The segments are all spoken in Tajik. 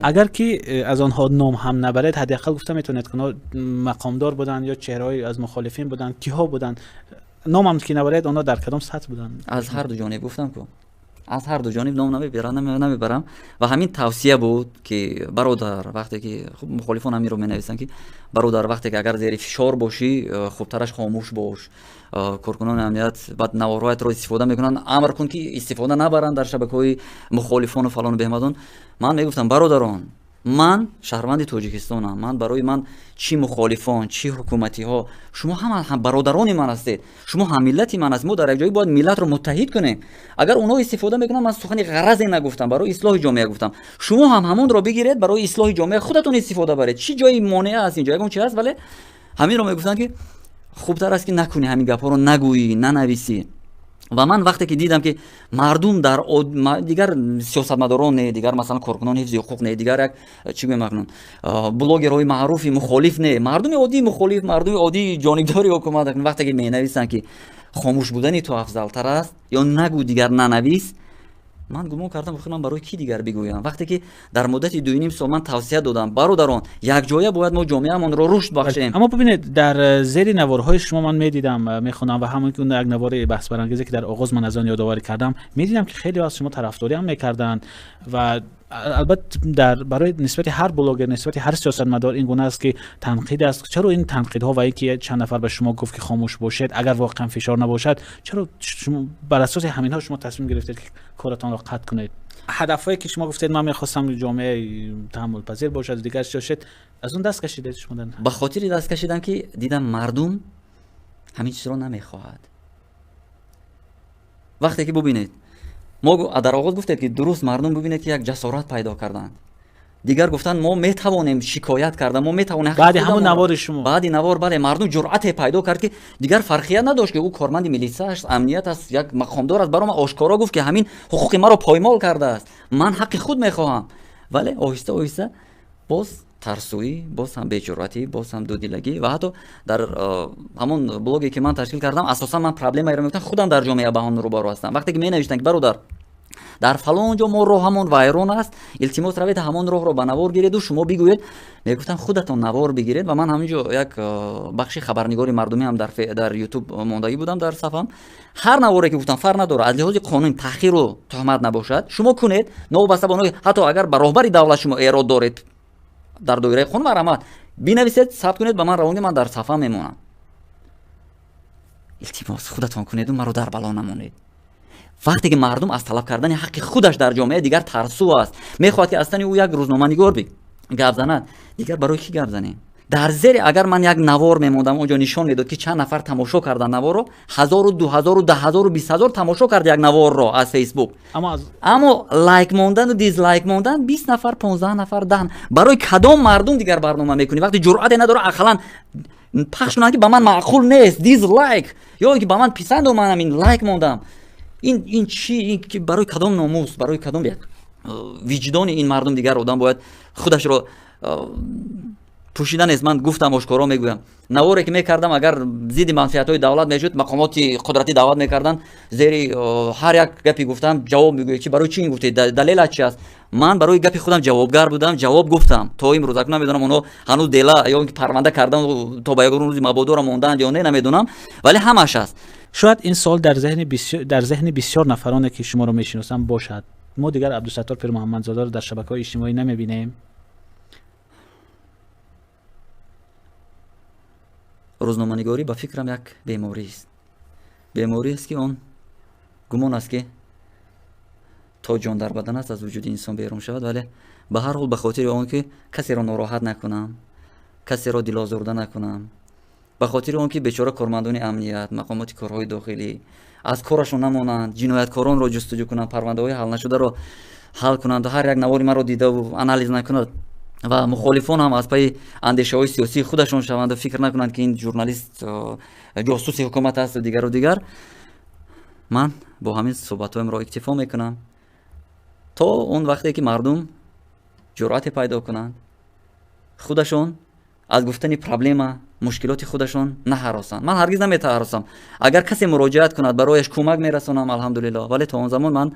Агар ки аз онҳо ном ҳам набаред, ҳадди ақал гуфта метавонед, ки онҳо мақомдор буданд ё чеҳраҳои аз мухолифин буданд, киҳо буданд? Ном ҳам ки набаред, онҳо дар кадом сатҳ буданд? Аз ҳар ду ҷониб гуфтам ку, аз ҳар ду ҷониб ном намебарам, намебарам. Ва ҳамин тавсия буд, ки бародар, вақте ки хуб мухолифон ҳаминро менависанд, ки бародар, вақте ки агар зери фишор бошӣ, хубтараш хомӯш бош. Коркунони амният баъд наворҳоятро истифода мекунанд, амр кун, ки истифода набаранд дар шабакаҳои мухолифону фалону беҳмадон. Ман мегуфтам, бародарон, ман шаҳрванди Тоҷикистонам, ман барои ман чӣ мухолифон, чӣ ҳукуматиҳо, шумо ҳама бародарони ман ҳастед, шумо ҳаммиллати ман ҳаст, мо дар як ҷое бояд миллатро муттаҳид кунем. Агар онҳо истифода мекунанд, ман сухани ғаразе нагуфтам, барои ислоҳи ҷомеа гуфтам. Шумо ҳам ҳамонро бигиред, барои ислоҳи ҷомеа худатон истифода баред. Чӣ ҷои монеа аст инҷо? Ягон чи ҳаст, вале ҳаминро мегуфтанд, ки хубтар аст, ки накунӣ, ҳамин гапҳоро нагӯӣ, нанависӣ. Ва ман вақте ки дидам, ки мардум дар дигар сиёсатмадорон не, дигар масалан коркунони ҳифзи ҳуқуқ не, дигар як чӣ гӯем акнун, блогерҳои маъруфи мухолиф не, мардуми оддии мухолиф, мардуми оддии ҷонибдори ҳукумат вақте ки менависанд, ки хомӯш будани ту афзалтар аст ё нагӯ, дигар нанавис, ман гумон кардам, охир ман барои кӣ дигар бигӯям? Вақте ки дар муддати 2,5 сол ман тавсия додам, бародарон, якҷоя бояд мо ҷомеаамонро рушд бахшем. Аммо бибинед, дар зери наворҳои шумо ман медидам, мехонам ва ҳамон як навори баҳсбарангезе, ки дар оғоз ман аз он ёдоварӣ кардам, медидам, ки хеле аз шумо тарафдорӣ ҳам мекарданд. Ва албатта дар барои нисбати ҳар блогер, нисбати ҳар сиёсатмадор ин гуна аст, ки танқид аст. Чаро ин танқидҳо ва ин ки чанд нафар ба шумо гуфт, ки хомӯш бошед, агар воқеан фишор набошад, чаро шумо бар асоси ҳаминҳо шумо тасмим гирифтед, ки коратонро қатъ кунед? Ҳадафҳое, ки шумо гуфтед, ман мехостам ҷомеа таҳаммулпазир бошад, дигар бошед, аз он даст кашидед шумо? Ба хотири даст кашидам, ки дидам, мардум ҳамин чизро намехоҳад. Вақте ки бубинед, мо дар оғоз гуфтед, ки дуруст, мардум бубинед, ки як ҷасорат пайдо карданд, дигар гуфтанд, мо метавонем шикоят карда, мо метавонем. Баъди ҳамон навори шумо. Баъди навор, бале, мардум ҷуръате пайдо кард, ки дигар фарқият надошт, ки ӯ корманди милиса аст, амният аст, як мақомдор аст. Баро ман ошкоро гуфт, ки ҳамин ҳуқуқи маро поймол кардааст, ман ҳаққи худ мехоҳам. Вале оҳиста оҳиста боз тарсӯӣ, боз ҳам беҷуръатӣ, боз ҳам дудилагӣ. Ва ҳатто дар ҳамон блоге, ки ман ташкил кардам, асосан ман проблемаеро мегуфтам, худам дар ҷомеа ба он рӯбарӯ ҳастам. Вақте ки менавиштанд, ки бародар, дар фалон ҷо мо роҳамон вайрон аст, илтимос, равед, ҳамон роҳро ба навор гиреду шумо бигӯед, мегуфтам, худатон навор бигиред. Ва ман ҳамин ҷо як бахши хабарнигори мардумӣ ҳам дар Ютуб мондагӣ будам. Дар сафам ҳар наворе ки гуфтам, фарқ надорад, аз лиҳози қонун таҳқиру туҳмат набошад, шумо кунед, новобаста ба оно, ҳатто агар ба роҳбари давлат шумо эрод доред, дар доираи қонун, марҳамат, бинависед, сабт кунед, ба ман равон, ман дар сафа мемонам. Илтимос, худатон кунеду маро дар бало намонед. Вақте ки мардум аз талаб кардани ҳаққи худаш дар ҷомеа дигар тарсу аст, мехоҳад, ки аз тани ӯ як рӯзноманигор гап занад, дигар барои кӣ гап занем? Дар зери агар ман як навор мемондам, он ҷо нишон медод, ки чанд нафар тамошо кардан наворро, ҳазору, 2000-у, 10 0-у, 20 000 тамошо кард як наворро аз Фейсбук, аммо лайк мондану дизлайк мондан 20 нафар, 15 нафар, 10. Барои кадом мардум дигар барнома мекунӣ, вақте ҷуръате надора ақаллан пахш кунанд, ки ба ман маъқул нест, дизлайк, ё ки ба ман писанду ман ҳамин лайк мондам? Ин чӣ? Ин барои кадом номус, барои кадом виҷдони ин мардум дигар одам бояд худашро пӯшида нест? Ман гуфтам, ошкоро мегӯям, наворе ки мекардам, агар зидди манфиатҳои давлат мешуд, мақомоти қудратӣ даъват мекарданд, зери ҳар як гапи гуфтам ҷавоб мегӯяд, чи барои чӣ ин гуфтед, далелат чи аст? Ман барои гапи худам ҷавобгар будам, ҷавоб гуфтам. То имрӯз акнун намедонам, онҳо ҳанӯз дела ё ки парванда кардан, то ба ягон рӯзи мабодора мондаанд ё не, намедонам, вале ҳамаш аст. Шояд ин суол дар зеҳни бисёр нафароне, ки шуморо мешиносанд, бошад: мо дигар Абдусаттор Пирмуҳаммадзодаро дар шабакаҳои иҷтимоӣ намебинем? Рӯзноманигорӣ, ба фикрам, як беморист, бемориест, ки он гумон аст, ки то ҷон дар бадан аст, аз вуҷуди инсон берун шавад. Вале ба ҳар ҳол, ба хотири он ки касеро нороҳат накунам, касеро дилозурда накунам, ба хотири он ки бечора кормандони амният, мақомоти корҳои дохилӣ аз корашон намонанд, ҷинояткоронро ҷустуҷӯ кунанд, парвандаҳои ҳалнашударо ҳал кунанд, ҳар як навори маро дидаву анализ накунад ва мухолифон ҳам аз пайи андешаҳои сиёсии худашон шаванду фикр накунанд, ки ин журналист ҷосуси ҳукумат асту дигару дигар, ман бо ҳамин суҳбатҳоямро иктифо мекунам то он вақте ки мардум ҷуръате пайдо кунанд, худашон аз гуфтани проблема, мушкилоти худашон наҳаросанд. Ман ҳаргиз наметаҳаросам, агар касе муроҷиат кунад, барояш кӯмак мерасонам, алҳамдулилло. Вале то он замон ман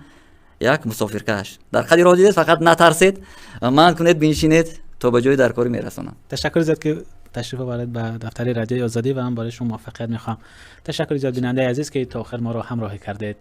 Як мусофиркаш дар қади роҳ дидед, фақат натарсед, манъ кунед, биншинед, то ба ҷои даркорӣ мерасонам. Ташаккури зиёд, ки ташриф овардед ба дафтари Радиои Озодӣ, ва ҳам барои шумо муваффақият мехоҳам. Ташаккури зиёд, бинандаи азиз, ки то охир моро ҳамроҳӣ кардед.